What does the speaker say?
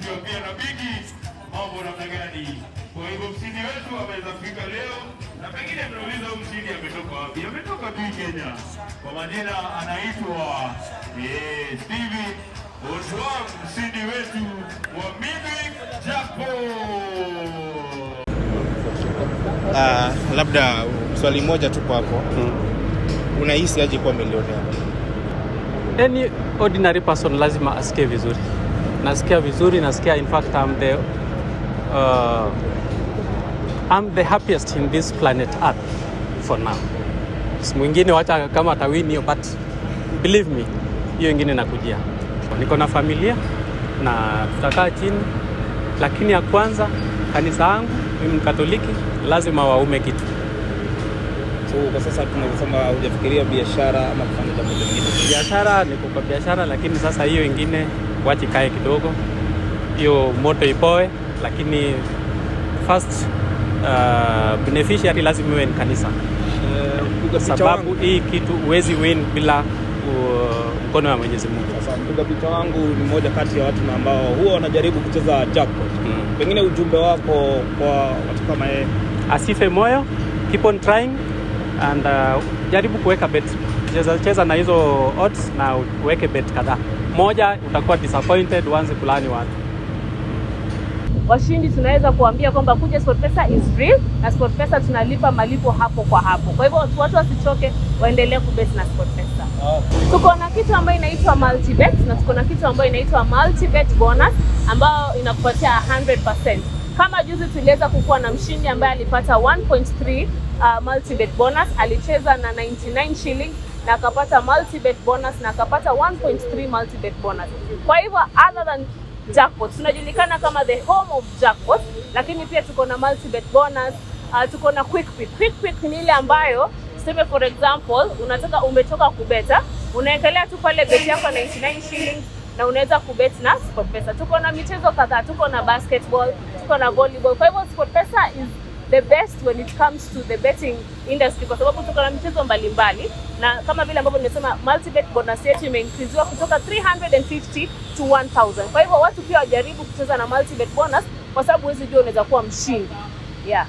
Tukiwa pia na Bigi, mambo namna gani? Kwa hivyo mshindi wetu ameweza kufika leo, na pengine mnauliza huyu mshindi ametoka wapi? Ametoka tu Kenya. Kwa majina anaitwa Steven Ojwang, mshindi wetu wa Midweek Jackpot. Labda swali moja tu kwako. Unahisi aje kuwa milionea? Any ordinary person lazima asikie vizuri. Nasikia vizuri, nasikia, in fact, I'm the happiest in this planet Earth for now. Si mwingine, wacha kama atawin hiyo, but believe me, hiyo ingine nakujia. Niko na familia na tutakaa chini, lakini ya kwanza kanisa yangu, mimi ni Katoliki, lazima waume kitu. So kwa sasa tunasema hujafikiria biashara ama kufanya jambo lingine? Biashara, niko kwa biashara, lakini sasa hiyo ingine wacha ikae kidogo, hiyo moto ipoe, lakini first beneficiary lazima iwe ni kanisa, Mpiga picha sababu wangu, hii kitu huwezi win bila mkono wa Mwenyezi Mungu. Sasa mpiga picha wangu ni mmoja kati ya watu na ambao huwa wanajaribu kucheza jackpot. Pengine ujumbe wako kwa watu kama yeye? Asife moyo, keep on trying and jaribu kuweka bet, cheza, cheza na hizo odds na uweke bet kadhaa. Moja utakuwa disappointed, uanze kulani watu. Washindi tunaweza kuambia kwamba kuja SportPesa is real na SportPesa tunalipa malipo hapo kwa hapo. Kwa hivyo watu wasichoke, waendelee kubet na SportPesa. Tuko na kitu ambayo inaitwa multibet na tuko na kitu ambayo inaitwa multibet bonus ambayo inakupatia 100%. Kama juzi tuliweza kukuwa na mshindi ambaye alipata 1.3 multibet bonus, alicheza na 99 shillings na akapata multibet bonus na akapata 1.3 multibet bonus. Kwa hivyo other than jackpot, tunajulikana kama the home of jackpot, lakini pia tuko na multibet bonus, tuko na quick pick. Quick pick ni ile ambayo tuseme, for example, unataka, umetoka kubet, unaekelea tu pale bet yako 99 shillings na unaweza kubet na SportPesa. Tuko na michezo kadhaa, tuko na basketball, tuko na volleyball. Kwa hivyo SportPesa is the best when it comes to the betting industry kwa sababu tuko na michezo mbalimbali, na kama vile ambavyo nimesema, multibet bonus yetu imeincreasiwa kutoka 350 to 1000. Kwa hivyo watu pia wajaribu kucheza na multibet bonus kwa sababu huwezi jua unaweza kuwa mshindi. Yeah.